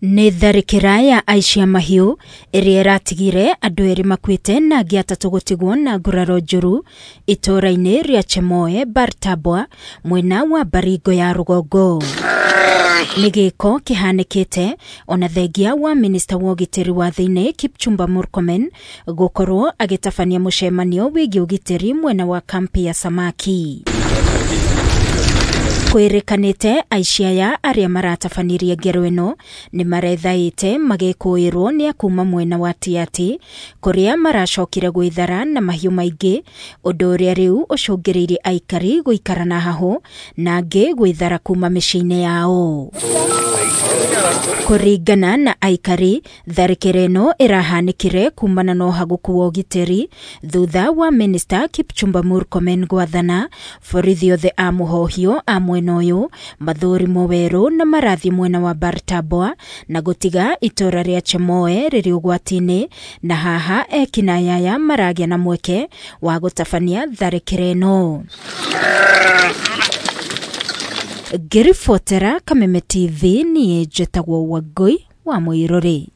Nĩ tharĩkĩra ya aici a mahiũ ĩrĩa ĩratigire andũ erĩ makuĩte na angĩ atatũ gũtigwo na nguraro njũru itũũra-inĩ rĩa Chemoe Bartabwa mwena wa Baringo ya rũgongo. Nĩ gĩko kĩhanĩkĩte ona thengia wa minista wa ũgitĩri wa thĩinĩ Kipchumba Murkomen gũkorwo agĩtabania mũcemanio wĩgiĩ ũgitĩri mwena wa kampi ya Samaki. Kwĩrĩkanĩte aici aya arĩa maratabanirie ngero ĩno nĩ marethaĩte magĩkũĩrwo nĩ akuma mwena wa Tiaty kũrĩa maracokire gwĩthara na mahiũ maingĩ, ũndũ ũrĩa rĩu ũcũngĩrĩirie aikari gũikara na hahũ na angĩ gwĩthara kuma mĩciĩ-inĩ yao. Kũringana na aikari, tharĩkĩro ĩno ĩrahanĩkire kumana na ũhagũku wa ũgitĩri thutha wa minista Kipchumba Murkomen gwathana borithi othe a mũhohio a mwena ũyũ mathũrimwo werũ na marathiĩ mwena wa Bartabwa na gũtiga itũũra rĩa Chemoe rĩrĩ ũgwati-inĩ, na haha ekinaĩ aya maragĩa na mweke wa gũtabania tharĩkĩro ĩno. Ngĩribotera Kameme TV niĩ njĩtagwo Wangũi wa Mũirũrĩ.